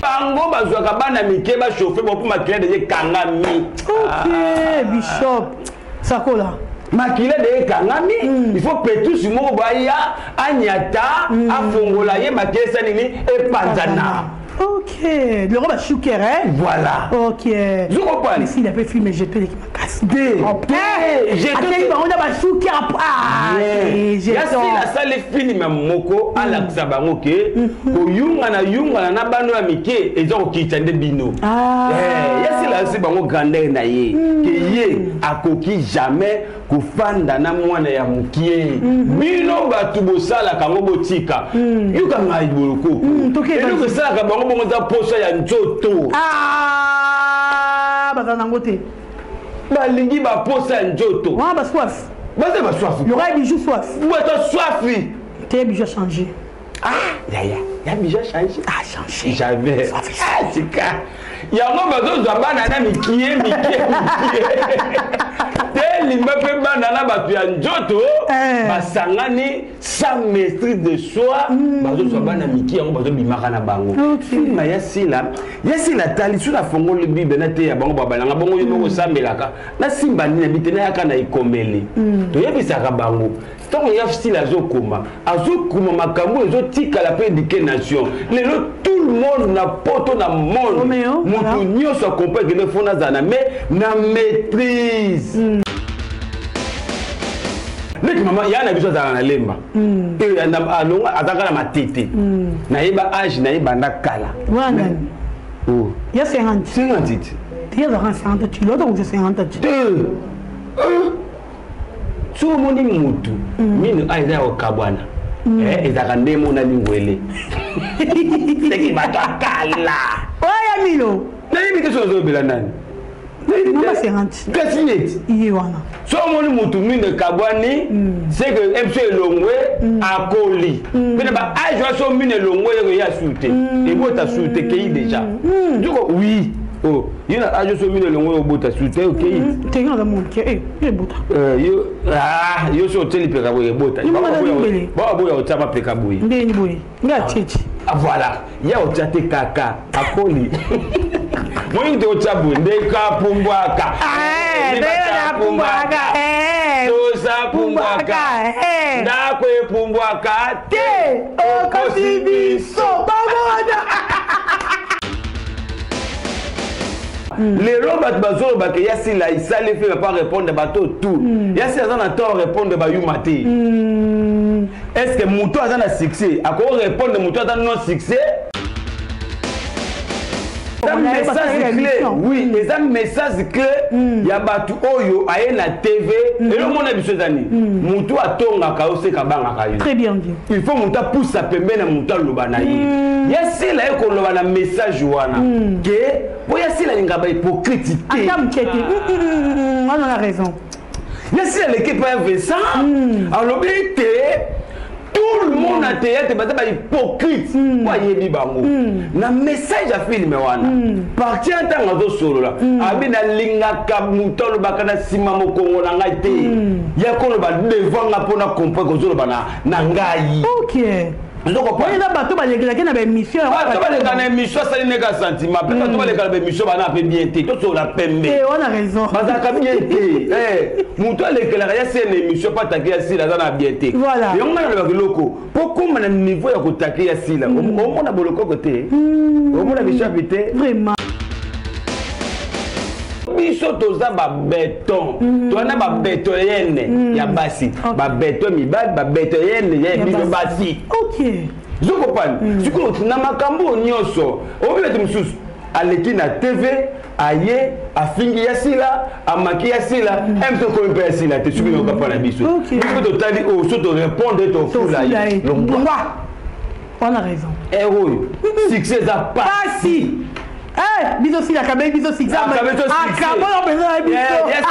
Bango bazwaka bana mike bachauffe bo mpo makila deja ekangami. Ok, bishop sakola. Makila deja ekangami. Il faut Petrus moko baya anyata afongola ye makila esa nini epanzana. Ok, loko ba shuker hein. Voilà. Ok. Zoko Mais s'il avait filmé jeté les makasi. Te. Te, jeté. Bango na ba shuker ah. Yasila asali film moko alakisa bango ke koyungana yungana na bano ya mike eza kokita nde bino. Yasila asi bango grandeur na ye ke ye akoki jamais kofanda na mwana ya mokie. Bino bato bosalaka yango botika. Yoka ngai bolokoko. Eloko esalaka bango bongo eza posa ya nzoto. Ah, baza nango te. Balingi baposa ya nzoto. Wana ba soif. Baza ba soif. Yoka bijou soif. Baza soif. Te bijou a changé. Ah, ya ya, ya bijou a changé. Ah, changé. Jamais. Ah, tika. Yango bazozwa bana na mikie mikie mikie. Te limba pe bana na bato ya nzoto basangani sans maîtrise de soi, bazozwa bana mikie yango bazobimaka na bango. Film ya Sila, ya Sila tali sur la fongoli Bible na te ya bango babalanga bongo yo moko sambelaka. Na simba nini bite na yaka na ikomeli. Toyebisaka bango ntango ya Sila azokoma, azokoma makambo ezotikala mpe éduquer nation. Lelo tout le monde na poto na monde, motu nyonso acomprendre que fo nazala mais na maîtrise. Leki mama ya na biso azalaka na lemba. Alonga azalaka na matete. Nayeba âge nayeba nda kala. Wana. Oh. Ya 50. 50. Ya 50 tu l'autre ou 50 tu. Soki omoni mutu mino a eza ya kokabwana, ezalaka nde mona lingwele seki bato akala. Oya milo. Nayebi te soki ozobela nani. Mama 50. Kasi neti. Ye wana. Soki omoni mutu mino ekabwani, c'est que mso elongwe akoli. Mpe na ba âge wana so mino elongwe ye ya su te. Ebota su te kei déjà. Djoko oui. Oh, ye na âge so mino elongwe obota su te okei. Te nga na moke eh ebota. Yo ah yo so oteli peka boye ebota. Ba boya otya mapeka boye. Ndeni boye. Nga chichi. Ah voilà, ya otya te kaka akoli. Moyi te otya boye ndeka pumbwaka. Ndeka pumbwaka. Toza pumbwaka. Ndako epumbwaka te. Okosi biso. Bango wana. Lelo bato bazolobaka ya Sila isali fe pas répondre bato tout. Ya Sila aza na tort répondre bayuma te. Est-ce que moto aza na succès ako répondre moto aza non succès? Message clé, oui, eza message clé ya bato oyo aye na TV. Eloko mona biso eza nini? Moto atongaka yo seka bangaka yo. Très bien dit. Il faut moto apusa pembeni na moto aloba na ye. Ya Sila ye koloba na message wana ke po ya Sila alingaka ba hypocrite te. Ata moke te. On a raison. Ya Sila aleki epai ya Vincent, alobi te tout le monde na théâtre baza ba hypocrite po ayebi bango. Na message ya film wana parti ya ntango azosolola abi nalingaka moto alobaka na nsima mokongo na ngai te, ya koloba devant nga mpona comprendre kozoloba na ngai. Ok. Eza bato balekelaki na baémission. Bato baleka na émission asali neka sentiment mpe bato baleka na baémission bana mpe bien te, tosola pembe. Wana raison. Bazalaka bien te. Moto alekelaka ya sila na émission mpo atake ya sila aza na bien te. Yango ngai nalobaka eloko mpo koma na niveau ya kotake ya sila, omona bolokoko te, omona bishapi te. Vraiment. Biso toza babeton, toza na babetoyene ya basi, babeton mibali, babetoyene ya biso basi. Ok. Zokopani sikoyo na makambo nyonso oyebi bato mosusu aleki na TV aye afingi ya Sila, amaki ya Sila, mpe tokomi mpe ya Sila te soki yoka mpa na biso. Biso totali oyo so torépondre tofula ye longwa. Wana raison. Ere oyo succès eza pasi. Biso Sila akabe biso succès. Akabola mpenza na biso. Ya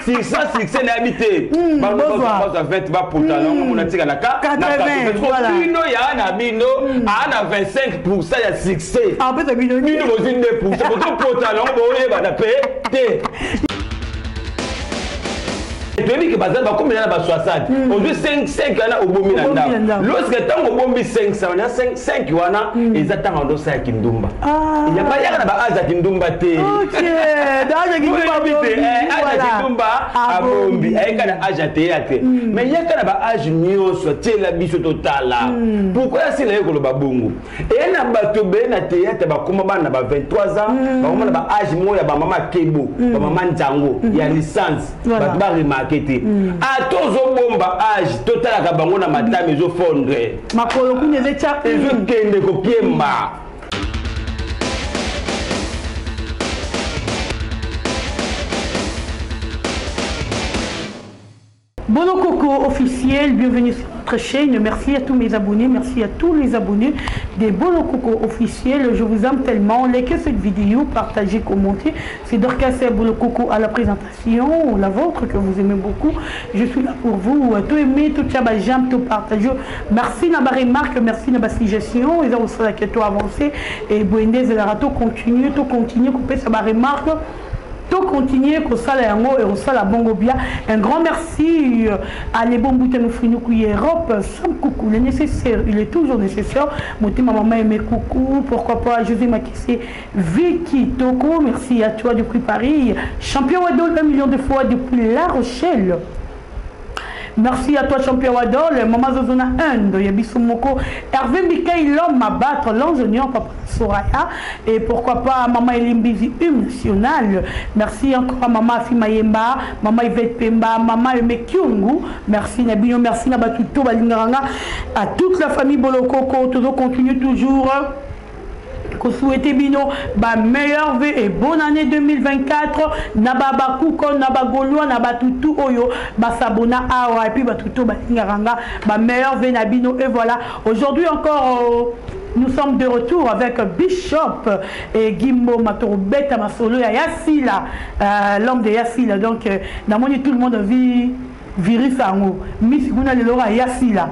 Sila succès nayebi te. Bazwa 20 bapota nango mona tika na ka 80. Bino ya na bino aa na 25% ya succès. Apesa bino. Bino bozwi 2%, bozopota nango boyebana mpe te. Toyebi ke baza bakomi na ba 60, ozwi 5 5 wana, obomi na ndako. Lorsque ntango obombi 500 wana, 5 wana eza ntango ando osala kindumba. Bayaka na ba âge ya kindumba te. Âge ya kindumba abombi, ayeka na âge ya théâtre, mais yaka na ba âge nyonso, atiela biso totala. Pourquoi asila ye koloba bongo? Eye na bato ebele na théâtre bakóma bana na ba 23 ans, bakóma na ba âge moko ya bamama kebo, bamama nzango ya licence. Bato baremarquer te, ata ozobomba âge, totalaka bango na matama ezofondre. Makolo kuna ezetya. Ezokende kopiemba. Bono Coco officiel, bienvenue sur notre chaîne. Merci à tous mes abonnés, merci à tous les abonnés des Bono Coco officiel. Je vous aime tellement. Likez cette vidéo, partagez, commentez. C'est Dorcas Bono Coco à la présentation, la vôtre que vous aimez beaucoup. Je suis là pour vous. Tout aimer, tout tchaba, j'aime, tout partager. Merci na remarque, merci na suggestion. Et ça, que tout avancer. Et Buendez et la rato continue, tout continue, couper sa remarque. To continuer kosala yango et kosala bongo bien. Un grand merci à Lebon Boutano Frinuku Europe, Sam Coucou, le nécessaire, il est toujours nécessaire. Motema maman aimé coucou, pourquoi pas José Makissé, Vicky Toko, merci à toi depuis Paris. Champion Wadol, 1 million de fois depuis La Rochelle. Merci à toi, champion Wadol, Maman Zozona 1, Yabiso Moko, Hervé Mikaï, l'homme à battre, l'ingénieur Papa Soraya, et pourquoi pas Maman Elimbizi, hymne national. Merci encore à Maman Afimayemba, Maman Yvette Pemba, Maman Eme Kyungu. Merci Nabino, merci Nabatuto Balingaranga, à toute la famille Bolokoko, toujours continue toujours. Souhaiter bino ba meilleur vœu et bonne année 2024 na ba bakuko, na ba gaulois, na ba tutu oyo ba sabona awa, et puis ba tutu ba ngaranga, ba meilleur vœu na bino. Et voilà, aujourd'hui encore nous sommes de retour avec Bishop et Gimbo Matorobeta Masolo ya Yasila, l'homme de Yasila. Donc namoni tout le monde vit virus yango misi kuna lelo ya Yasila,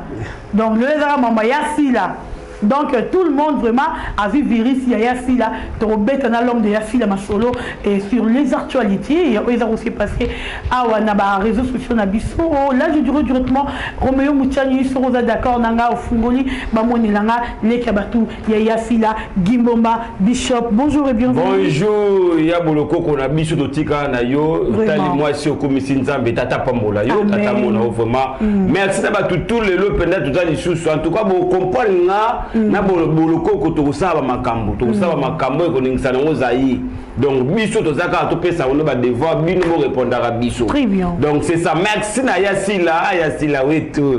donc le ezaka mama Yasila. Donc tout le monde vraiment a vu virus ya Yasila, Torobeta na l'homme de Yasila Masolo, et sur les actualités et ils ont aussi passé awa na ba réseaux sociaux na biso. Là je dirais directement Roméo Mouchani sur oza d'accord nanga ofungoli ba monelanga leka batu ya Yasila Gimbomba. Bishop, bonjour et bienvenue. Bonjour ya Bolokoko na biso, totika na yo tali mwasi okomisi Nzambe tata pambola yo, tata mona vraiment. Merci na batu tout lelo penda toza lisusu. En tout cas bo comprendre nga na Bolokoko, tokosala bamakambo, tokosala bamakambo ekoningisa nango zai. Donc biso toza kaka topesa yango badevoir, bino borépondaka biso. Très bien. Donc c'est ça. Merci na Yasila, Yasila wetu,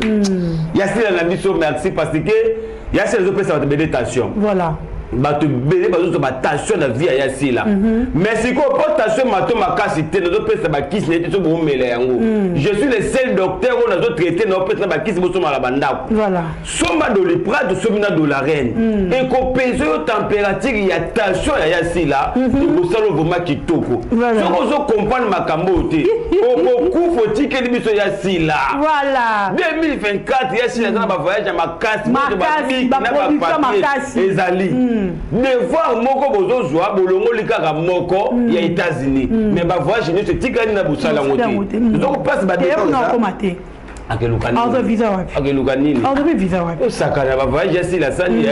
Yasila na biso, merci parce que Yasila ezopesa bato ebele tension. Bato ebele bazozwa batension na vie ya Yasila, mais sikoyo mpo tension mato makasi te, nazopesa bakisi na ye te. So bomela yango, je suis le seul docteur oyo nazotraite, naopesa na bakisi bosomala bandako. Somba Doliprane, tosombi na Dolarène, ekopesa oyo température ya tension ya Yasila, ekosala vraiment kitoko. Soki ozocomprendre makambo oyo te, okokufa otikeli biso Yasila. 2024 Yasila eza na bavoyage ya makasi. Makasi, na baproduction bapapier makasi. Ezali devoir moko bozozwa, bolongoli kaka moko ya États-Unis, mais bavoyage nyonso etikali na bosala yango te. Tozokopesa Okoma te. Akeluka. Azwa visa wapi? Akeluka nini? Azwa visa wapi? Osaka na bavoyage asili asali.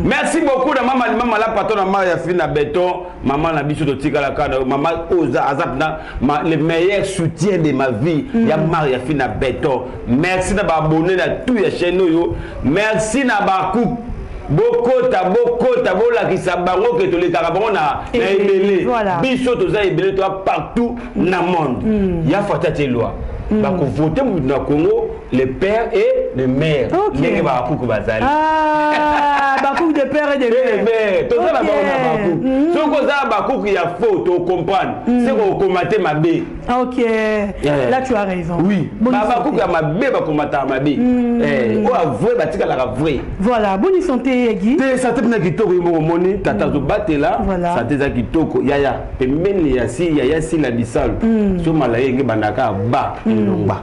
Merci beaucoup na mama mama la patron na mama ya fi na béton, mama na biso totikalaka na mama oza aza na le meilleur soutien de ma vie ya mari ya fi na béton. Merci na baabonné na tout ya chaîne oyo. Merci na bacoup, bokota bokota, bolakisa bango ke tolekaka bango na ebele. Biso toza ebele, toza partout na monde. Ya fata te loi bakovote mutu na Congo, le père et le mère, ndenge bakuku bazali. Ah, bakuku de père et de mère, toza na bango na bakuku. Soki oza na bakuku ya faux, tocomprendre seke okoma te mabe. Ok, là tu as raison. Oui, bakuku ya mabe bakomataka mabe, oyo avrai batikalaka vrai. Voilà, bonne santé Guy. Te, santé mpena kitoko, ye moko omoni tata azobatela. Santé eza kitoko yaya, pembeni ya si yaya sila bisalu so mala ye enge bandaka ba elongba.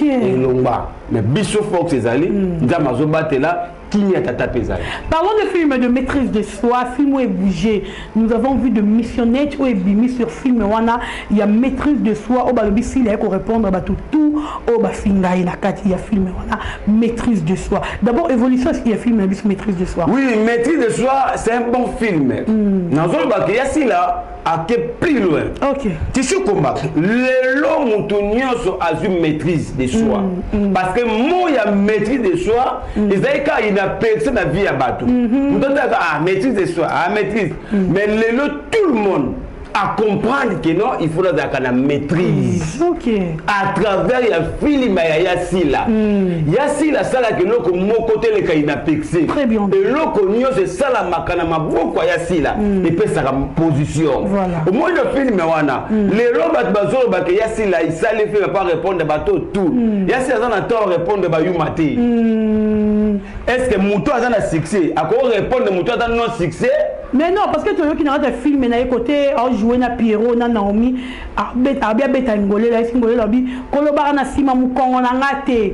Elongba, mais biso force ezali, Nzambe azobatela. Kimia tata mpe ezali. Parlons de film de maîtrise de soi, film oyo ebouge. Nous avons vu de missionnette oyo ebimi sur film wana ya maîtrise de soi, oyo balobi sila ye korépondre bato tout oyo bafinga ye na kati ya film wana maîtrise de soi. D'abord, évolution ya film na biso maîtrise de soi. Oui, maîtrise de soi, c'est un bon film. Nazolobaka ya sila ake plus loin. Tissu komba lelo, moto nyonso azwi maîtrise de soi, parce que mot ya maîtrise de soi ezali kaka inaperçu na vie ya bato. Moto ataka ah, maîtrise de soi, ah, maîtrise. Mais lelo tout le monde à comprendre que non, il faut nazalaka na maîtrise. À travers ya film ya Yasila, Yasila asalaka eloko moko te eleka inaperçu. Très bien. Eloko nyonso esalamaka na maboko ya Yasila epesaka position. Omoni na film wana, lelo bato bazolobaka Yasila esali film pa répondre bato tout. Yasila aza na temps répondre bayuma te. Est ce que moto aza na succès ako répondre moto aza non succès? Mais non, parce que toyoki na kati ya film na ye, côté ajoue na Pierrot na Naomi, abi abeta ngolela, esi ngolela abi kolobaka na nsima mokongo na nga te.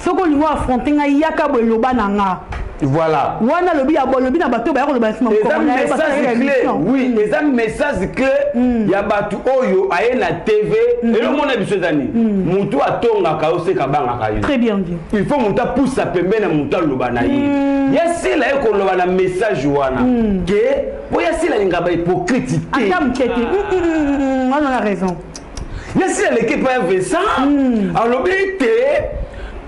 Soki olingi affronte ngai, yaka boye, eloba na nga. Wana alobi, alobi na bato baya koloba na nsima Eza mokongo na ye. Message clé, oui, eza message clé ya bato oyo aye na TV. Elomona biso eza nini? Motu atongaka yo, seka abangaka yo. Très bien dit. Il faut moto apusa pembeni na moto aloba na ye. Ya sila ye koloba na message wana ke po ya sila alingaka bahypocrite te. Ata moke te, wana na raison. Ya sila aleki epai ya Vincent, alobi te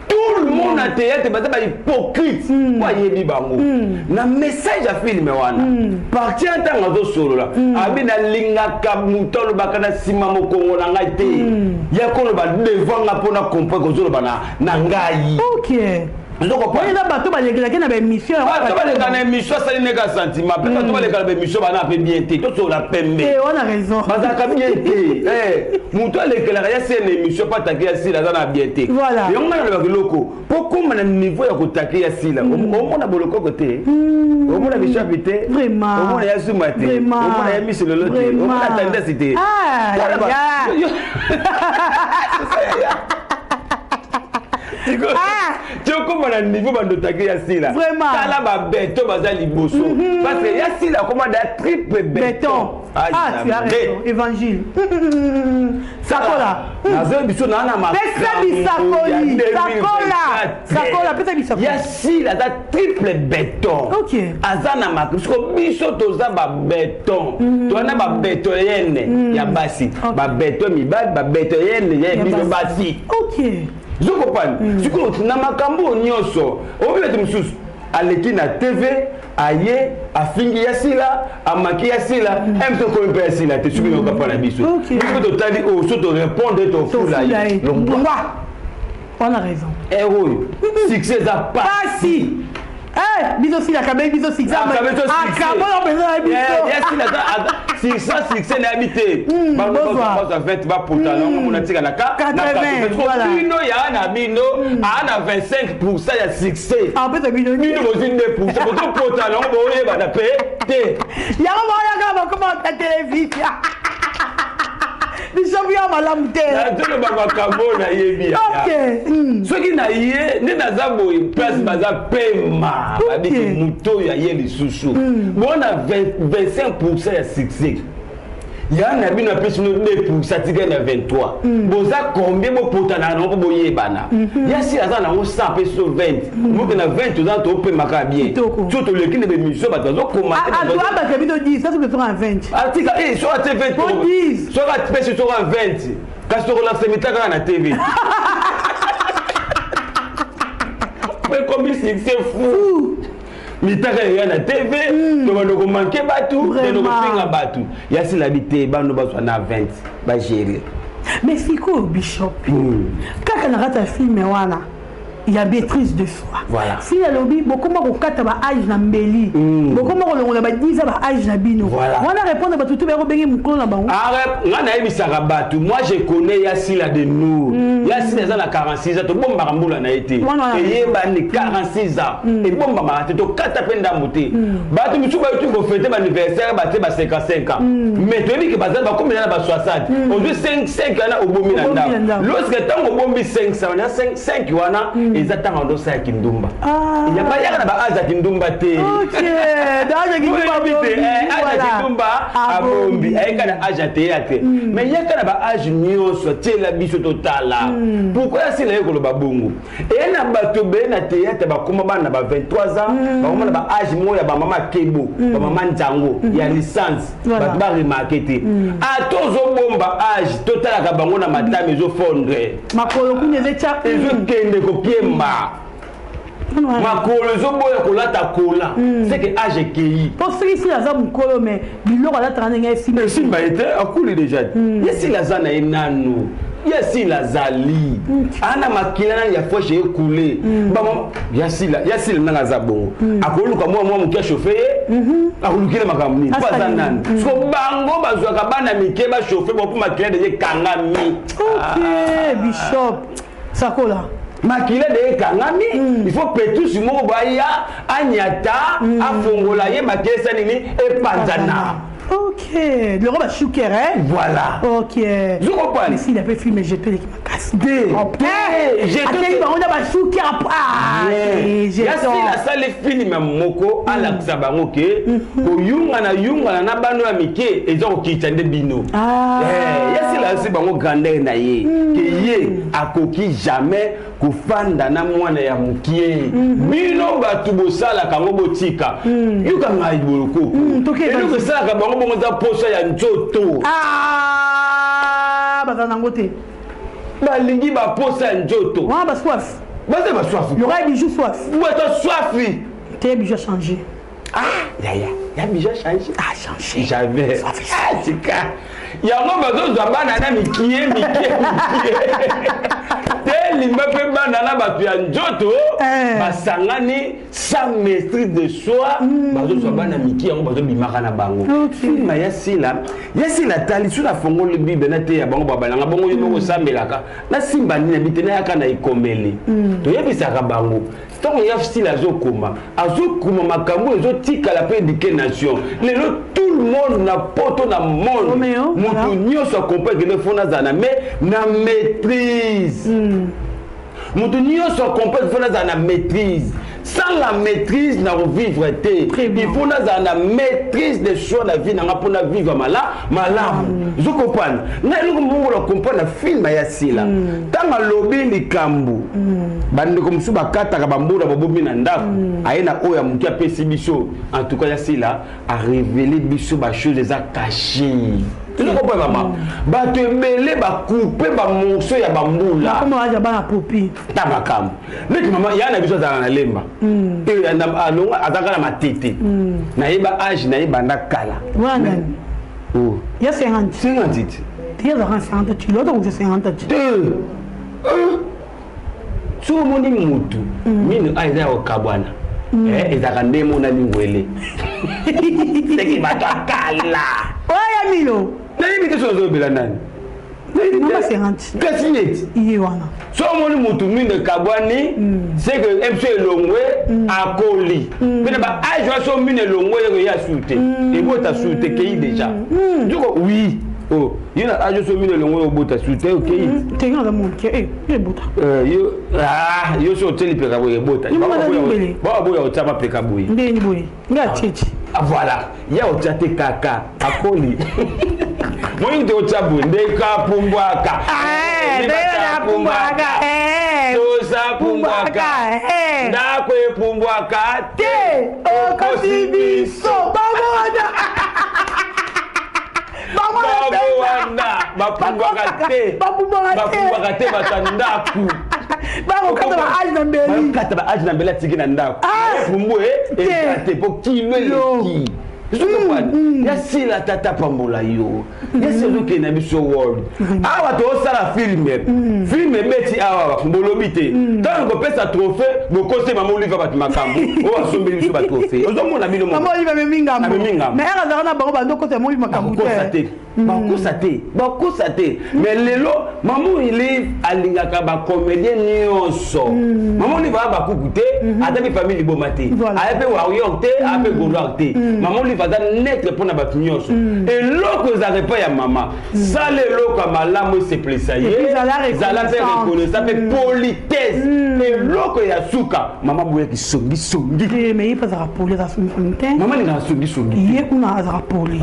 tout le monde na théâtre baza bahypocrite, po ayebi bango. Na message ya film wana, parti ya ntango azosolola, abi nalingaka moto alobaka na nsima mokongo na ngai te, ya koloba devant nga mpona comprendre kozoloba na ngai. Eza bato balekelaki na baémission. Bato baleka na émission, asali ndenge sentiment mpe bato baleka na baémission bana mpe bien te, tosolola pembe. Wana raison. Bazalaka bien te. Moto alekelaka ya sila na émission mpo atake ya sila, aza na bien te. Yango ngai nalobaka eloko mpo koma na niveau ya kotake ya sila, omona bolokoko te, omona bishapi te, omona ya zuma te, omona ya misilolo te, omona tandasi te. Ti okóma na niveau bandotaki ya sila, tala babeto baza liboso, parce que ya sila akóma da triple béton. Ah, tu as raison, évangile. Sakola. Nazoyi biso naa na Pesa bisakoli. Sakola. Sakola, pesa bisakoli. Ya sila aza triple béton. Aza na makambo. Siko biso toza babéton. Toza na babeto yene ya basi. Babeto mibali, babeto yene ya biso basi. Zokopani sikoyo na makambo oyo nyonso, oyebi bato mosusu aleki na TV, aye afingi ya sila, amaki ya sila, mpe tokomi mpe ya sila te. Soki yoka mpa na biso, biso totali oyo, so torépondre, tofula ye. Longwa, on a raison. Ere oyo succès eza pasi. Biso sila akabe biso succès, akabola mpenza na biso. Succès, succès nayebi te. Bazwa 20, bapota nango, mona tika na ka bino ya na bino aa na 25 % ya succès. Apesa bino. Bino bozwi 2 %, bozopota nango, boyebana mpe te. Yango baoyaka bakoma na télévision, bishop ya malamu te. Nazoloba makambo oyo nayebi. Soki na ye nde naza boye, place baza pema, babiki moto oyo aye lisusu bona 25 % ya succès ya na bino, apesi bino 2 %, atikali na 23. Boza combien? Bopotana nango mpo boyebana. Ya si aza nango 100, apesi so 20, moke na 20, toza topemaka bien. So toleki na bémission, bato bazokoma. Abaka bino 10, ça c'est 20. Atika so atie 20, soki apesi soko 20, kasi tokolakisa mita kaka na TV mpe komi succès fou, mitaka eya na TV, tobanda komanke bato, tobanda kofinga bato. Ya silabi te, bano bazwa na 20, bagere. Mais sikoyo, bishop, kaka na kati ya film wana ya maîtrise de soi, si alobi bokoma kokata baage na mbeli, bokoma kolongola ba 10 ans baage na bino wana, répondre bato to bayako mokolo na bango. Nga nayebisaka bato, moi je connais Yasila de nous. Yasila eza na 46 ans, tobombaka mbula na ye te, eyebani 46 ans ebombamaka te, tokata mpe ndambo te. Bato mosusu bayuti kofêter baanniversaire, batie ba 55 ans, mais toyebi ke baza bakomi na ba 60. Ozwi 5 wana, obomi na ndambo. Lorsque ntango obombi 500 wana, 5 wana Eza ntango andosala kindumba. Bayaka na baage ya kindumba te. Age ya kindumba abombi, ayeka na age ya théâtre, mais yaka na baage nyonso, atiela biso totala. Pourquoi asila ye koloba bongo? Eye na bato ebele na théâtre bakoma bana na ba 23 ans, bakoma na baage moko ya bamama kebo, bamama nzango ya licence. Bato baremarquer te, ata ozobomba age, totalaka bango na matama ezofondre. Makolo kuna ezetya. Ezokende kopiemba, makolo ezoboya kolata kola, c'est que age ekei. Mpo soki Sila aza mokolo, mais biloko alataka ndenge esimba. Esimba ye te, akuli déjà. Ye Sila aza na ye nanu, ye Sila azali ana makila nani ya fraîche ekule. Ya Sila, ya Sila ndanga aza bongo, akoluka mwa mwa moke achauffe ye, akolukile makambo nini mpo aza nani. So bango bazwaka bana mike bachauffe bo mpo makila déjà ekangami. Ok, bishop sakola. Makila de ekangami, il faut Petrus moko baya anyata, afongola ye makila, esa nini, epanzana. Ok, biloko bashuker. Voilà. Ok. Zokopani. Sila mpe film jeto eleki makasi. Te. Ateli bango na bashuker. Ya Sila asali film moko, alakisa bango ke koyungana yungana na bano ya mike eza kokita nde bino. Ya Sila asi bango grandeur na ye, ke ye akoki jamais kofanda na mwana ya mokie. Bino bato bosalaka yango, botika. Yoka ngai, Bolokoko, eloko esalaka bango bongo eza posa ya nzoto. Baza nango te. Balingi baposa ya nzoto. Wana basoif. Baza basoif. Yoka Bijou soif. Bato soif. Te, Bijou a changé. Ah, yaya ya Bijou a changé. Ah, changé. Jamais. Ah, tika yango, bazozwa bana na mikie mikie mikie te, limba mpe bana na bato ya nzoto basangani sans maîtrise de soi, bazozwa bana mike yango, bazobimaka na bango. Film ya Sila, ya Sila tali so nafongoli Bible na te ya bango, babalanga bongo. Yo moko osambelaka, nasimba nini nabi te, nayaka na ekomeli. Toyebisaka bango, ntango ya Sila azokoma, azokoma makambo ezotikala mpe éduquer nation. Lelo tout le monde na poto, na monde, motu nyonso acomprendre kende faut nazala na me na maîtrise. Motu nyonso acomprendre faut nazala na maîtrise. Sans la maîtrise, na kovivre te. Il faut nazala na maîtrise de soi na vie nanga mpona vivre malamu. Ozocomprendre ngai eloko mongo na comprendre na film ya Sila, ntango alobi likambo, bandeko mosusu bakataka bambula, babomi na ndako, aye na oyo ya motu apesi biso. En tout cas, ya Sila arévéler biso bachose eza caché. Tozocomprendre, mama, bato ebele bacouper bamorceau ya bambula. Bana popi. Ta makambo neti mama ya na biso azalaka na Lemba, alonga, azalaka na Matete, nayeba age nayebanda kala. Ya 50. 50. Te, azalaka 50 ti loto koza 50 ti. Te, soki omoni mutu mino a eza ya kokabwana, ezalaka nde monani ngwele seki bato akala. Oyo ya Milo. Nayebi te soki ozobela nani. Mama 50. Kasi neti. Ye wana. So omoni mutu mino ekabwani, c'est que biso elongwe, akoli mpe na baage wana. So mino elongwe, ye koya su te, ebota su te, kei déjà duko. Oui, oh, ye na age so mino elongwe, obota su te, okei. Tenge aza moke, ebota. Yo, yo so otieli peka boye, ebota. Baboya otya mapeka boye. Ndeni boye nga atieti. Voilà, ya otya te kaka akoli moyini te, otya boye nde kapumbwaka. Tozapumbwaka, ndako epumbwaka. Te, okosi biso bango wana. Bango wana bapumbwaka te. Bapumbwaka te, bato ya ndako. Bakokata ba age na mbeli. Bakata ba age na mbeli, atiki na ndako pumbu eza te po kilo eleki. Ya Sila, tata pambola yo. Ya Sila ozokende na biso world. Awa tozosala film, film ebeti awa, bolobi te. Ntango kopesa trophée, bokosi mama Olive, bato makambo oyo asombeli biso batrophée, ozomona bino. Mama Olive amemi ngambo. Amemi ngambo. Mais ere azalaka na bango, bando kosa moli makambo. Te. Bakosa te, bakosa te. Mais lelo Mama Olive alingaka bacomédien nyonso. Mama Olive aya bakuku te, ata mpe famille liboma te, aya mpe warrior te, aya mpe gauloir te. Mama Olive aza neutre mpo na bato nyonso. Eloko ezalaka epai ya mama, sala eloko ya malamu esepelisa ye, zala mpe reconnaissant mpe politesse. Eloko ya suka, mama boyaki songisongi. Mais ye mpe azalaka poli, azala songisongi te. Mama alingaka songisongi. Ye kuna azalaka poli.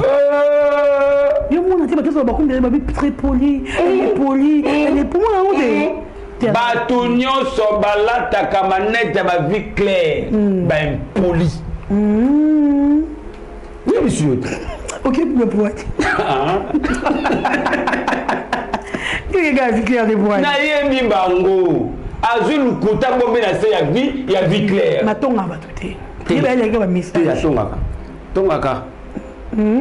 Yo mona te, bato bakomi babi très poli, elle est polie, elle est pour moi yango te. Bato nyonso balataka manete ya bavie claire, baimpoli. Oyebisi yo te. Ok, mais boîte kaka vie claire de boîte. Nayebi bango, azwi lukuta bombe na se ya vie, ya vie claire. Matonga bato te, ye bayelaki bamessage. Atongaka, tongaka,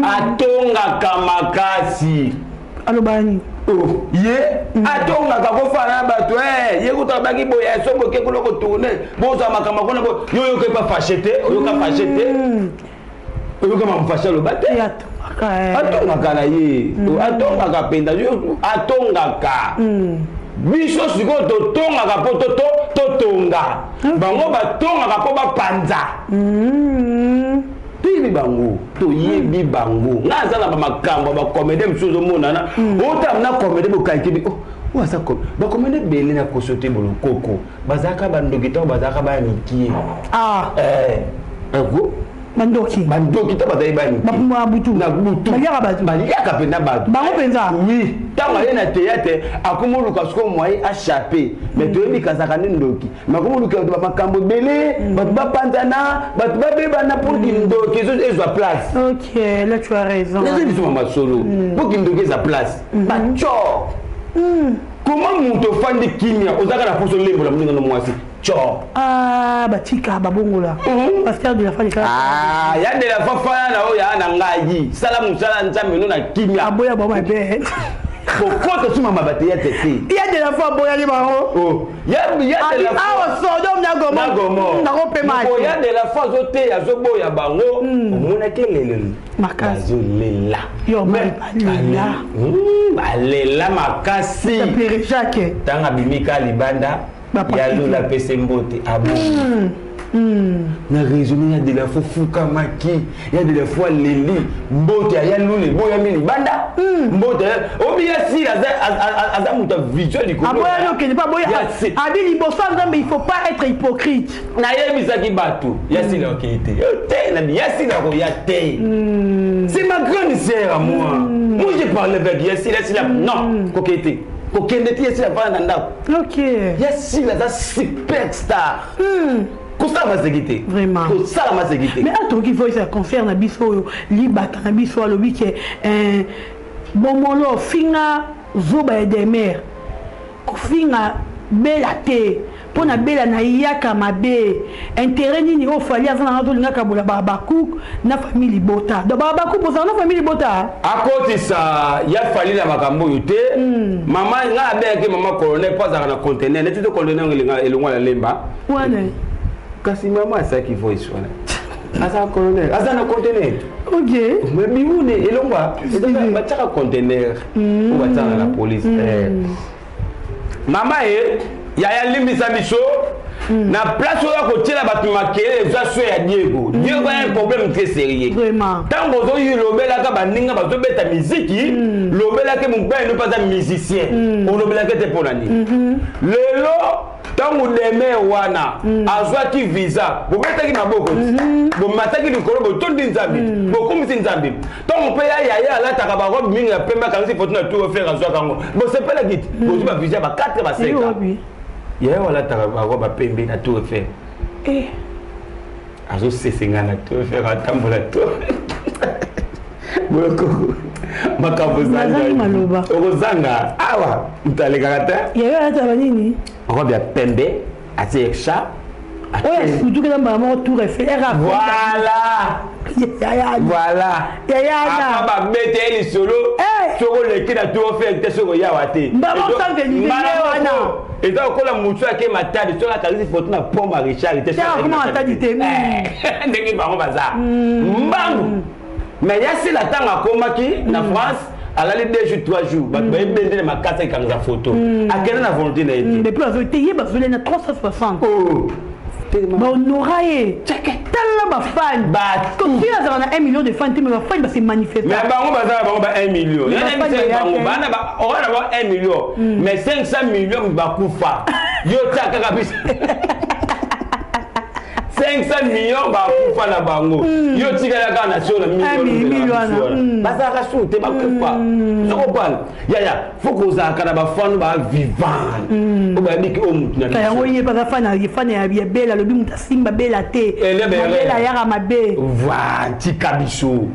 atongaka makasi. Aloba nini? Ye atongaka kofana na bato. Ye kuta abaki boye, soki oke kuna kotourne, bozwa makambo kuna. Yo oyoka epa fâché te, oyoka fâché te, oyoka makambo fâché aloba te. Atongaka na ye, atongaka mpenza, atongaka. Biso sikoyo totongaka mpo totonga, bango batongaka mpo bapanza. Toyebi bango, toyebi bango. Nga aza na bamakambo ya bacomédien mosusu, ozomonana otala na comédien bokalite oyo aza bacomédien ebele na koso te. Bolokoko bazalaka bandoki ntango bazalaka baya mikie. Bandoki? Bandoki to bazali baya. Bapumbaka butu? Na butu. Baliaka bato? Baliaka mpenza bato. Bango mpenza? Oui. Ntango aye na théâtre, akoma oluka sikoyo moyen achape. Mais toyebi kazaka nde ndoki, mais akoma oluka bato bamakambo ebele, bato bapanzana, bato babebana, pour kindoki ezwa place. Ok, là tu as raison. Eza biso masolo, po kindoki eza place bacor. Comment moto ofandi kimia, ozalaka na poso olembola moninga no mwasi cor? Ah, batika babongola pasteur de la foi. Ah, ya de la foi, faya na oyo ya na ngai, sala mosala Nzambe no na kimia. Aboya bango mabe. Kokota suma bateyate te. Ya de la foi aboyaki bango. Ya de la Awa Sodome na Gomorrhe, nakopema. Ya de la foi azoteya, azoboya bango. Omonaki eleleli. Makasi. Azolela. Yo balela. Balela makasi. Père Jacques. Ntango abimika libanda, ya Lula apesi mbote, abo na raisonne. Ya de la foi fukamaki, ya de la foi aleli mbote ya Lula eboyami libanda. Mbote obi ya sila, aza moto ya vision likolo. Aboyani okende mpe aboya, abi liboso ya Nzambe il faut pas être hypocrite. Nayebisaki bato, ya sila okei te te, nabi ya sila koya te. C'est ma grande sœur à moi. Moi j'ai parlé avec ya sila, sila non, kokei te, kokende te, ya sila fana na ndako. Ya sila aza superstar, kosala maseki te. Vraiment. Kosala maseki te. Mais atoki voice ya concert na biso oyo, libata na biso alobi ke bomolo finga zoba ya demer, kofinga bela te, mpo na bela na yaka mabe. Intérêt nini oyo Fally aza nanga tolingaka bola Babacook na famille libota? Donc Babacook bozala na famille libota. Akotisa ya Fally na makambo oyo te. Mama ngai abengaki mama colonel mpo azalaka na conteneur neti to conteneur elongwa na Lemba. Wana. Kasi mama asalaki voice wana, aza colonel, aza na conteneur. Mais biwune elongwa, batiaka conteneur oyo batiaka na police. Mama ye yaya, limbisa biso na place oyo akotiela bato makelele. Eza so ya Diego. Diego a un problème très sérieux. Ntango ozoyi lobelaka baninga bazobeta miziki, lobelaki mobali no mpe aza musicien, olobelaki te mpo na nini? Lelo ntango Demer wana azwaki visa, bobetaki maboko ti bomataki likolo, botondi Nzambe, bokumisi Nzambe. Ntango mpe ya yaya alataka barobe mingi ya pembe, akangisi foto na tour Eiffel, azwaka yango, bosepelaki ti bozwi bavisa ba 4 ba 5. Yaya alataka barobe ya pembe na tour Eiffel, azosesenga na tour Eiffel, atambola to bolokoko makambo. Maloba. Okozanga awa, moto alekaka te. Yaya alataka banini? Robe ya pembe, atie chat. Oyo asutukela mbala moko tour Eiffel. Voilà, voilà. Yaya. Babete ye lisolo, soki oleki na tour Eiffel te, soki oyawa te. Eza lokola motu ake Matadi, soki akangisi foto na pont Maréchal te. Matadi te. Ndenge bango baza mbangu. Mais ya sila, ntango akomaki na France. Alali 2 jours, 3 jours, bato bayebendele makasi, akangisa photo, akende na volonté na ye te. Depuis azo te, ye bazoli na 360. Bahonora ye, tala bafans. Kofi azalaka na 1 million de fans te, mais bafans base manifeste. Mais bango baza na bango ba 1 million. Bango bana oza na bango 1 million, mais 500 millions bakufa. Yo tia kaka biso 500 millions bakufa na bango, yo tikala kaka na sio na million. Bazalaka su te, bakufa. Sokopana yaya, fo kozalaka na bafans ba vivant oyo bayebiki oyo mutu na yango. Ye mpe aza fan ya Bela. Alobi moto asimba Bela te, Bela ayaka mabe. Tika biso.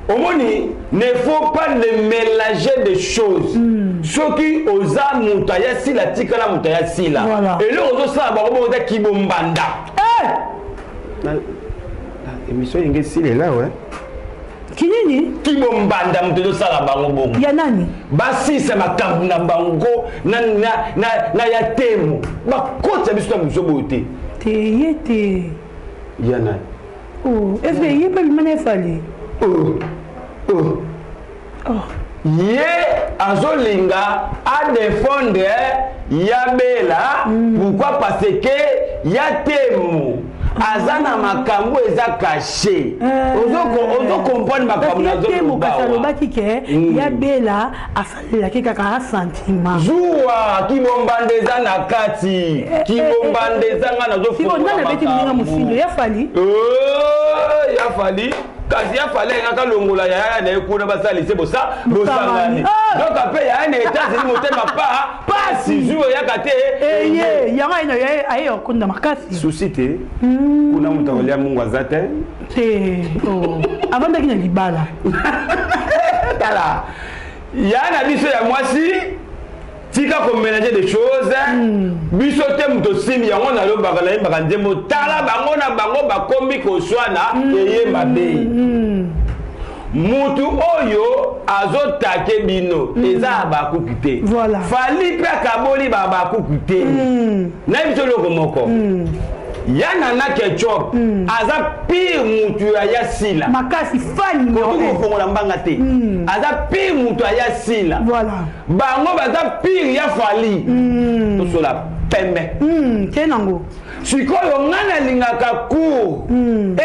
Omoni, ne faut pas ne mélanger des choses. Soki oza moto aya sila, tikala moto aya sila. Eloko ozosala bango bongo eza kibombanda. Émission yenge esilela we. Kinini? Kibombanda moto ezosala bango bongo. Ya nani? Basisa makambo na bango na ya temo, bakotisa biso na biso boye te. Te, ye te. Ya nani? Oh, est ce que ye mpe bimana efali? Oh. Ye azolinga adéfendre ya Bela. Pourquoi? Parce que ya temo aza na makambo eza caché. Ozocomprendre makambo? Kasi alobaki ke ya Bela asalelaki kaka sentiment. Zuwa kibombanda eza na kati, kibombanda eza nga. Nazofongola abeti moninga mosindo ya Fali. Ya Fali, kasi ya Fali ayengaka longola yaya na ye kuna, basalise bosangani. Donc ape yaya na États-Unis, motema pa pasi, jour eyaka te. Eye yango aye okonda makasi. Susi te, kuna moto akolia mungu aza te. Te, avandaki na libala. Tala, ya na biso ya mwasi, tika komélanger des choses. Biso te moto osimbi yango. Nalobaka, nayembaka nzembo, tala bango na bango bakombi koswana, eye mabe. Mutu oyo azotake bino eza ya bakuku te. Fali mpe akaboli babakuku te. Nayebi biso eloko moko, ya Nana Ketchup aza pire mutu ya Sila. Makasi, fan numéro. Kofongola mbanga te, aza pire mutu aya Sila. Bango baza pire ya Fali. Tosola pembe. Te nango. Sikoyo ngai nalingaka cour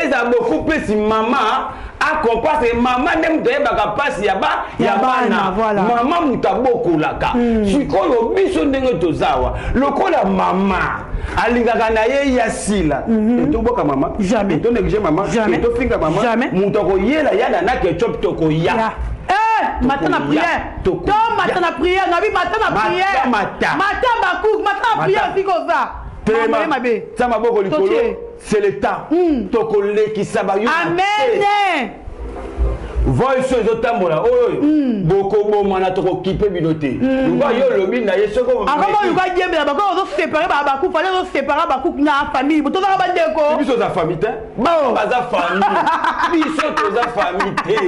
eza beaucoup plus mama akompase. Mama nde moto ayebaka mpasi ya bana, mama moto abokolaka. Sikoyo biso ndenge toza awa, lokola mama alingaka na ye ya Sila, toboka mama? Tonéglige mama? Tofinga mama? Moto akoyela ya Nana Ketchup, tokoya. Mata na prière, to mata na prière, nabi mata na prière. Mata. Mata bakuk, mata na prière. Sikoza mabe, tia maboko likolo, c'est le temps tokolekisa bayo. Amen. Voice oyo ezotambola oyo, bokobomana, tokokipe bino te. Luka yo olobi na ye soko. Akoma luka diembela bako, ozoséparer bakuku, fale ozoséparer bakuku na famille, tozaka bandeko. Biso oza famille te, baza famille, biso toza famille te,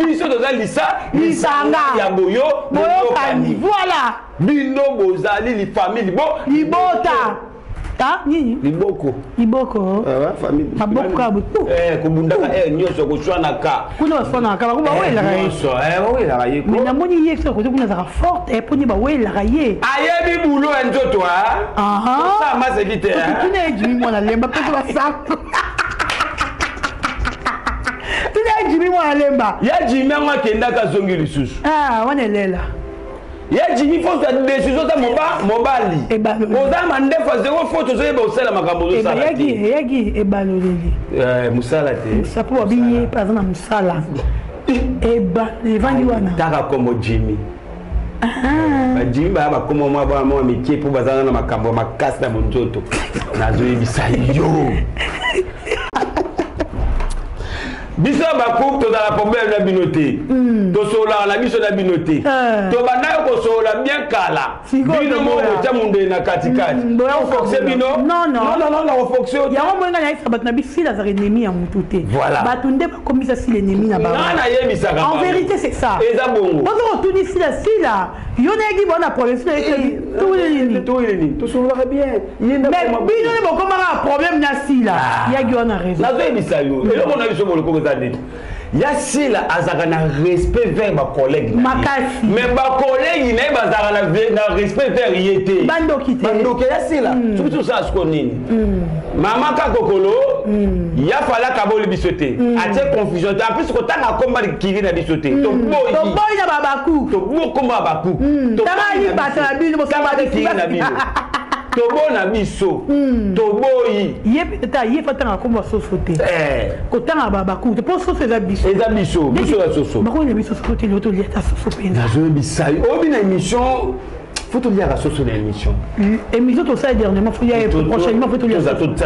biso toza lisa lisanga ya boyo. Boyokani, voilà. Bino bozali li famille libo libota nini? Liboko. Liboko. Famille. Maboko kaka botu. Kobundaka nyonso, koswanaka. Kuna baswanaka, bango bawelaka ye. Nyonso bawelaka ye. Mais namoni ye soki kote kuna azalaka forte, mponi bawelaka ye. Ayebi bulo ya nzoto osala maseki te. Tuna ye Jimi mwana lemba mpe basako. Tuna ye Jimi mwana lemba. Ya Jimi yango akendaka, azongi lisusu. Wana elela. Ya Jimi, fo ozwa décision. Oza mobali, oza mandefu ya zero, fo tozoyeba osala makambo ozosala te. Eyaki ebaloleli. Mosala te. Mpo babi ye mpe aza na mosala, evandi wana. Taka kombo Jimi, bajimi baya bakoma mwa bana mwa mike mpo baza na makambo ya makasi na monzoto. Nazoyebisa yo, biso ya bakupe tozala problème na bino te, tosololaka na biso na bino te. Tobandaki kosolola bien kala, bino moko botya mundele na katikati, ofoxe bino. Non. Non, nakofoxe. Yango moi ngai nayebisa bato na bisila azaka ennemi ya motu te. Bato nde bakomisa Sila ennemi na bango. Nga nayebisaka. En vérité, c'est ça. Eza bongo. Ozo kotuni Sila, Sila yo nayeki bona problème, Sila yeki toyeleni, tosololaka bien. Mais bino nde bokomaka problème na Sila, yaki wana raison. Nazoyebisa yo, eloko na biso bolokoko. eza nini? Ya Sila azalaka na respect vers bacollègue, makasi. Mais bacollègue na ye bazalaka na respect vers ye te. Bandoki te. Bandoki ya Sila. Soki tosala siko nini, mama Kakokolo, ya falaka boli biso te, atie confusion te. En plus, kotanga komba kiri na biso te, toboyi. Toboyi na babaku. Toboyi komba babaku. Tanga libata na bino. Kiri na bino, tobona biso, toboyi. Ye ta ye fa tanga komba soso te, kotanga babaku te, mpo soso eza biso. Eza biso, biso ya soso. Bakoyina biso soso te, lelo tolia ta soso mpenza. Nazoyebisa yo, oyebi, na émission faut toliaka soso na émission. Émission tosala dernièrement, faut lia prochainement, faut tolia.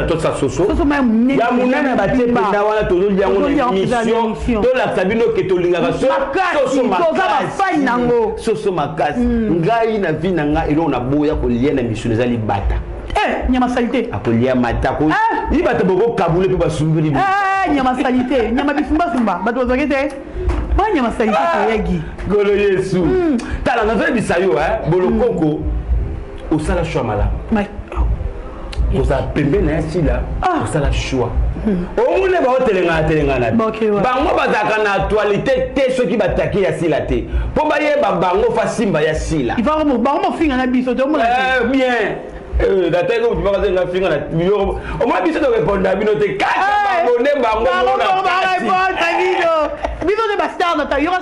Tosa soso. Soso ma monene. Ya monene, batie mpenza wana, tozolia yango na émission. Tolakisa bino ke tolingaka soso. Toza bafani nango. Soso makasi. Ngai na vie na ngai, eloko naboya kolia na misolo eza libata. Nyama saleté. Akolia matako, libata bokokabule mpe basumbeli. Nyama saleté, nyama bisumbasumba, bato bazwaki te ba nyama saleté toyagi. Golo Yesu, tala, nazoyebisa yo, Bolokoko, osala choix malamu kozala pembeni na ya Sila. Osala choix. Omoni, baotelengana telengana, bango bazalaka na actualité te soki bataki ya Sila te, mpo bayeba bango fa simba ya Sila. Bango mofinga na biso te. Bien, nataki motu moko azenga finga na biloko. Omoi biso torépondre bino te, kaka babone bango. Bino biso nde bastar na yoka,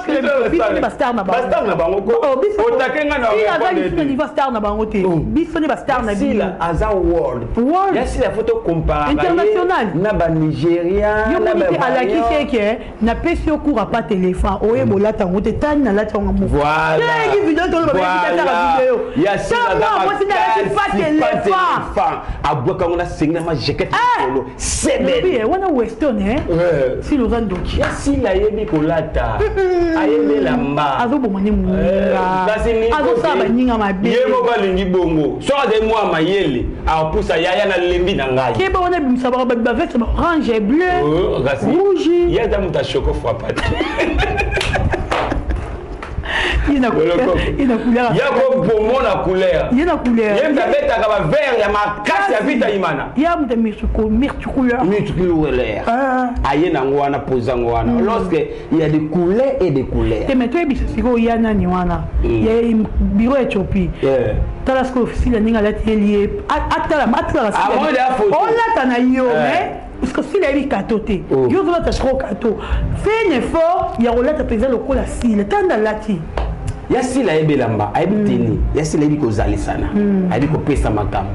biso nde bastar na bango. Bastar na bango ko otake nga na. Aza lisusu na niveau star na bango te, biso nde bastar na bino. Aza world. World. Ya Sila, faut tocompare international. Na Banigéria. Yo moni te, alakisi eke napesi yo cours apa téléphone oyeba olata yango te, tani nalati yango moko. Voilà. Video toloba, video. Ya Sila. Mwasi nalati pa téléphone. Abwaka yango na sengi na majeket likolo sebene wana western. Sila, oza ndoki. Ya Sila ayebi kolata, ayebi elamba. Azoboma nde moninga, azosala baninga mabe. Ye moko alingi bongo. Soki azali mwa mayele, apusa yaya na lembi na ngai. Keba wana, ebimisa baveste orange, bleu, rouge. Ye aza moto ashoko frappa te. Ye na couleur. Ya kobomo na couleur. Ye na couleur. Ye moto abetaka bavert ya makasi ya vita imana. Ye moto multicouleur. Multicouleur aye nango wana, poza yango wana, lorsque il y a des couleurs et des couleurs. Te, mais toyebisa sikoyo ya nani wana ya bureau ya Éthiopie. Tala sikoyo Sila ndenge alati, elie atala, atalaka olata na yo, mais parce que Sila ayebi kato te. Yo ozolata trop kato, fais un effort ya kolata mpenza lokola Sila tanda alati. Ya Sila ayebi elamba, ayebi teni. Ya Sila ayebi kozalisana, ayebi kopesa makambo.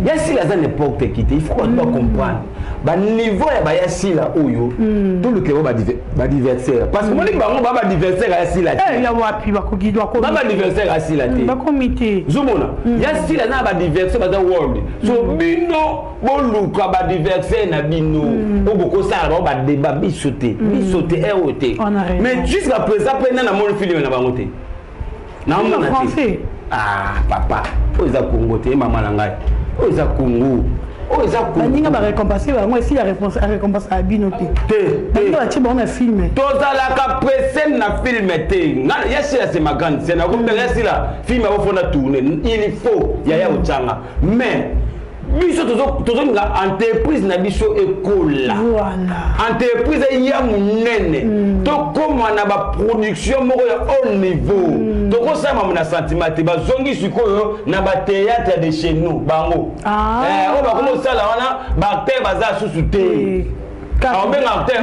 Ya Sila aza n'importe qui te. Il faut bato bacomprendre baniveau ya baya Sila oyo. Toluka bango baadversaire, parce que moni bango ba baadversaire ya Sila te. Ya wapi bakoki? Ba baadversaire ya Sila te. Bakomi te. Zomona ya Sila aza na baadversaire, baza world. So bino boluka baadversaire na bino oyo bokosala bango badébat. Biso te, biso te, ere oyo te. Mais jusqu'à présent mpe nana moni film na bango te. Naomona te. Ah papa, oyo eza Congo te, mama na ngai, oyo eza Congo, oyo eza. Baninga barécompense bango, esili arécompense ya bino te. Te. Baninga batie bango na film. Tozalaka presse na film te. Ya Sila, c'est ma grande sœur, nakobenga ya Sila, film akofona tourner, il faut yaya otyanga. Mais biso tozolinga entreprise na biso ekola, entreprise eya monene, tokóma na baproduction moko ya haut niveau. Tokosala na sentiment te. Bazongi sikoyo na bathéâtre de chez nous. Bango oyo bakoma osala wana, baacteur baza susu te. Aobenga acteur.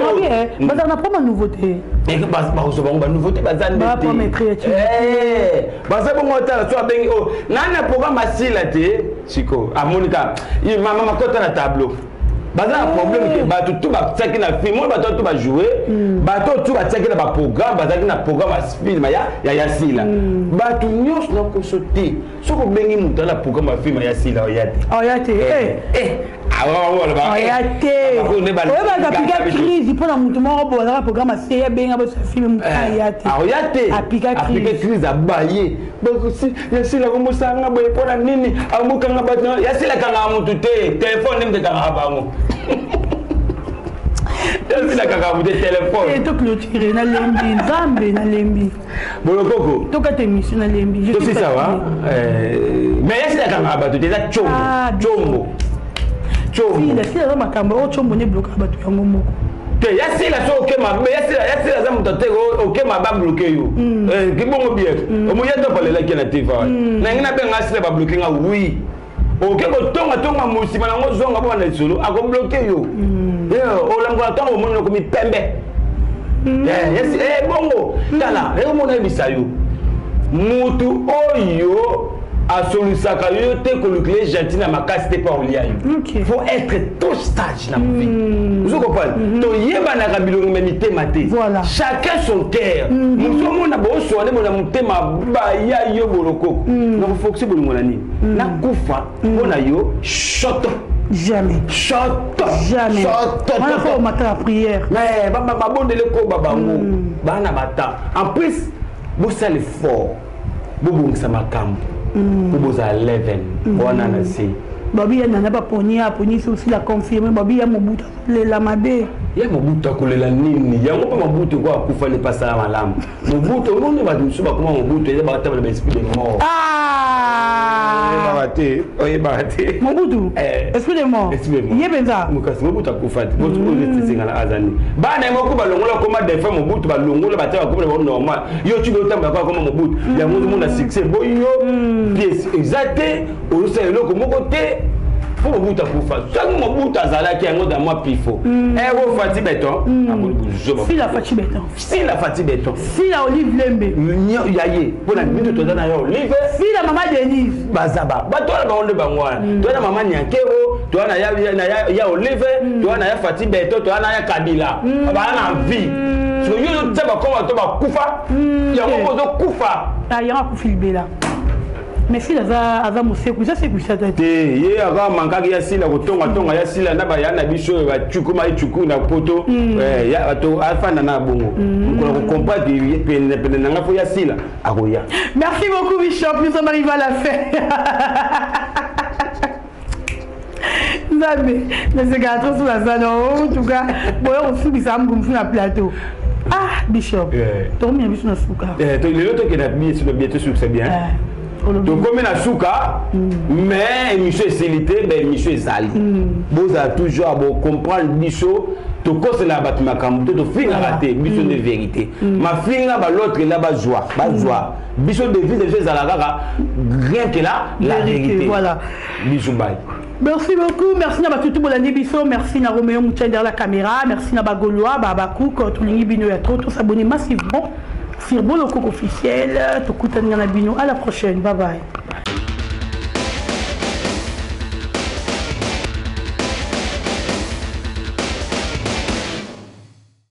Bazala na problème nouveauté. Bakozwa bango banouveauté, baza nde te, baza bongo. Tala, so abengi oyo nani na programme asila te, sikoyo amoni kaka mama makota na tableau. Baza na problème ke bato tu batiaki na film oyo, bato tu bajoue, bato tu batiaki na baprogramme, bazalaki na programme ya film ya Yasila. Bato nyonso nakoso te. Soki obengi moto ala programme ya film ya Sila, oya te. Oya te. Oya te. Oyebaka apika crise mpona motu moko boye azalaka programme ase, abenga boso film, motu aya te. Oya te. Apika. Apika crise, abaye Yasila komosanga boye mpona nini amokanga bato. Yasila kangaka motu te, telefone nde moto ekangaka bango. Yasila kangaka motu te, telefone. Toclôture, nalembi, Nzambe, nalembi. Bolokoko. Tokata émission, nalembi. Tosisa wa, mais Yasila kangaka bato te, eza tshombo, tshombo, tshombo. Sila aza makambo oyo, tshombo nde eblokaka bato yango moko. Te, ya sila so oke mabe, ya sila, ya sila aza moto te, oke mabe abloke yo. Kibongo bien. Omoya to palelaki na TV awa. Na ngai nabenga sila babloke nga oui. Oke kotonga tonga mosima nango zonga mpo na lisolo akobloke yo. Olamkola ntango omoni okomi pembe. Bongo tala, omona yebisa yo. Mutu oyo asolisaka yo te kolukile gentil na makasi te mpo akolia yo. Faut être trop sage na vie. Ozo comprendre? Toyebanaka bilongo me mitema te. Chacun son cœur. Mosu omona booswane bona motema baya yo bolokoko. Nakofokisi bolingo na nini? Nakufa mpo na yo shoto. Jamais. Shoto. Jamais. Shoto. Wana faut matin la prière. Mais babondele koba bango. Bana bata. En plus, bosala effort. Bobongisa makambo. Po bozala 11 wana na se. Babi ya nana baponi aponi sosi la confirme babi ya Mobutu lela mabe. Ya Mobutu akolela nini? Yango mpe Mobutu ko akufa ne pasala malamu. Mobutu omoni bato mosusu bakoma Mobutu eza batambola ba esprit de mort. Oyebaka te, oyebaka te. Mobutu esprit de mort. Esprit de mort. Ye mpenza. Kasi Mobutu akufa te. Otesenga na azani. Bana ye moko balongola koma défunt Mobutu balongola batia bakoma na bango normal. Yo tubi otambola kaka koma Mobutu. Yango ozomona succès boyo pièce eza te, ozosala eloko moko te. Po Mobutu akufa. Soki Mobutu azalaki yango dans moi pifo. Ero Fati Beton, amoni buzoba. Sila Fati Beton. Sila Fati Beton. Sila Olive Lembe. Ya ye. Pona biso toza na yo Olive. Sila Mama Denise. Bazaba. Bato wana bango nde bango wana. Toza na Mama Nyankero, toza na ya Olive, toza na ya Fati Beton, toza na ya Kabila. Ba na vie. So yo tsa bakoma to bakufa. Yango bozo kufa. Ah, yango akufi libela. Mais sila aza moseku, eza sekuisa te. Te, ye aka mankaki ya sila kotonga tonga ya sila na baya na biso oyo bacukuma ecuku na poto ya bato afanda na bongo. Mokolo kocomprendre pene pene na nga fo ya sila akoya. Merci beaucoup Bishop, nous sommes arrivés à la fin. Nzambe, nasekaka trop sur la salle. En tout cas, boyo kosukisa mbu na plateau. Ah Bishop, tokomi na biso na suka. Lelo tokenda bien, bien tosukisa bien. Tokomi na suka, mais émission esili te, ba émission ezali. Bozala toujours bocomprendre biso, tokosela bato makambo te, tofingaka te, biso nde vérité. Mafinga ba l'autre là bazwa, bazwa. Biso devise biso ezala kaka rien que la vérité. Voilà. Bisous bye. Merci beaucoup, merci na batutu bolandi biso, merci na Roméo Mouchen derrière la caméra, merci na Bagolois, Babakouk, tolingi bino ya trop, tous s'abonner massivement sur Bolokoko officiel, tokutani na bino à la prochaine, bye bye.